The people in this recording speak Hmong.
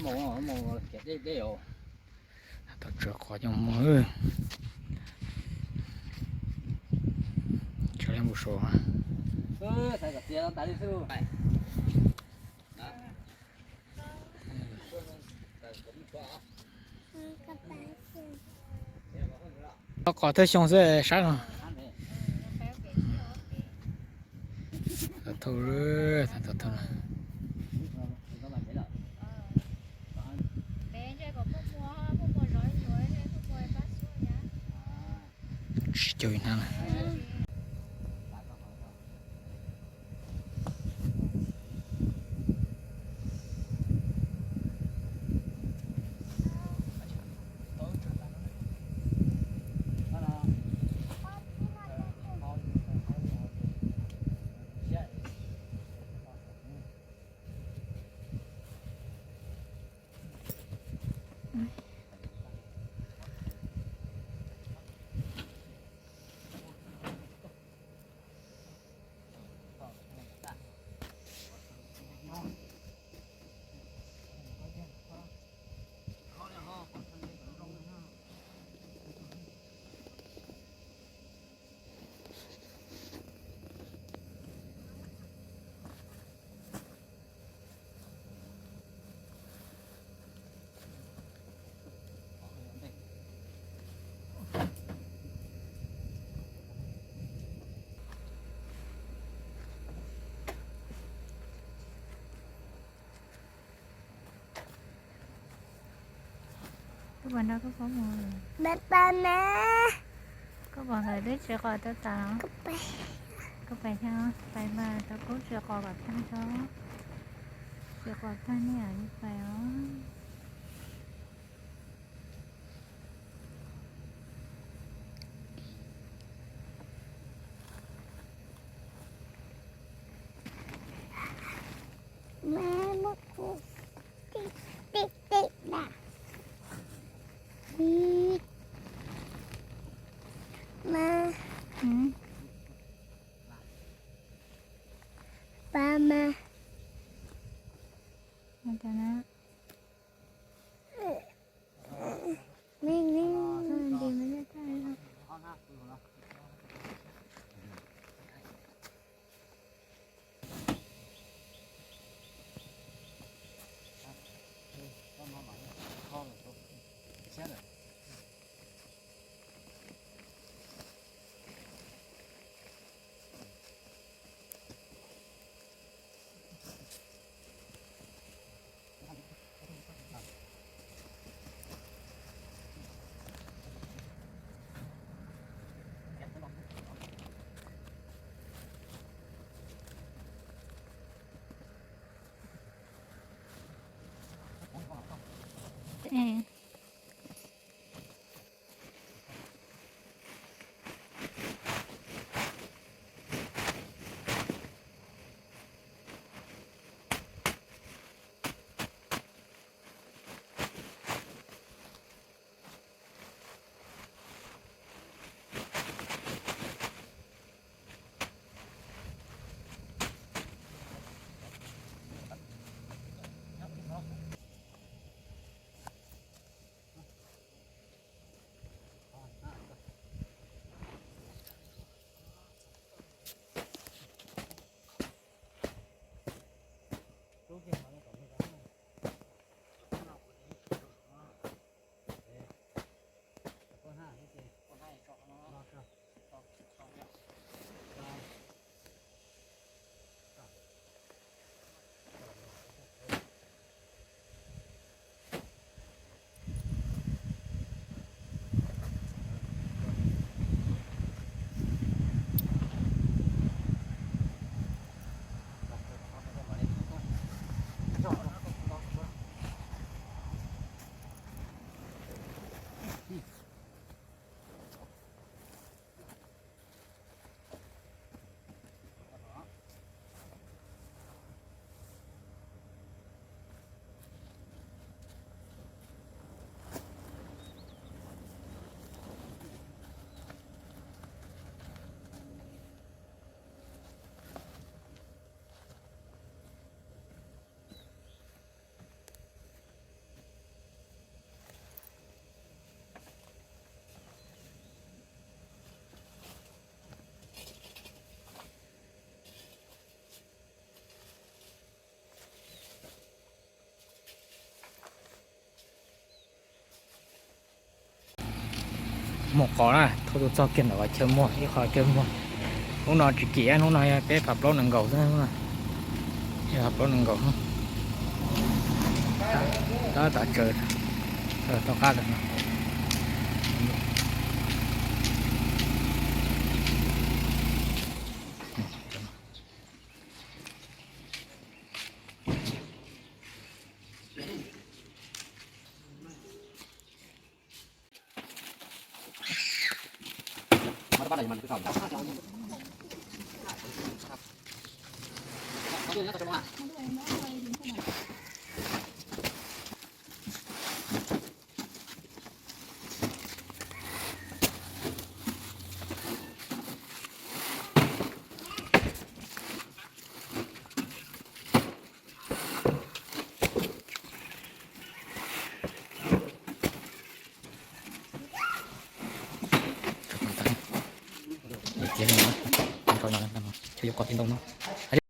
Tau tsaws qos coj mus. Tsaws li mus saud. Qos thawj xyoo xwb sab no. Thauj, thauj, thauj. Tsis cuag hnab na. Koj puas nrog koj pab mus? Pab pab na. Koj puas nkawd twb tsis qos tau tas los? Koj pais thiab, pais mas tau kub tsis qos kom tag tso. Tsis qos tag nej yeej pais os. Mas muab kuv tij tij tij na. Mas, pab mas. Mus qos na, thauj tuaj txog kiag ntawm qhov chaw muag, ib qho chaw muag. Hnub no tsis kim, hnub no yog peb phav plaub nees nkaum xwb, ib phav plaub nees nkaum. Tab tom tsaws tom qab lawm no. Ces li no, rau no, chaw yuav qos tsis ntau no.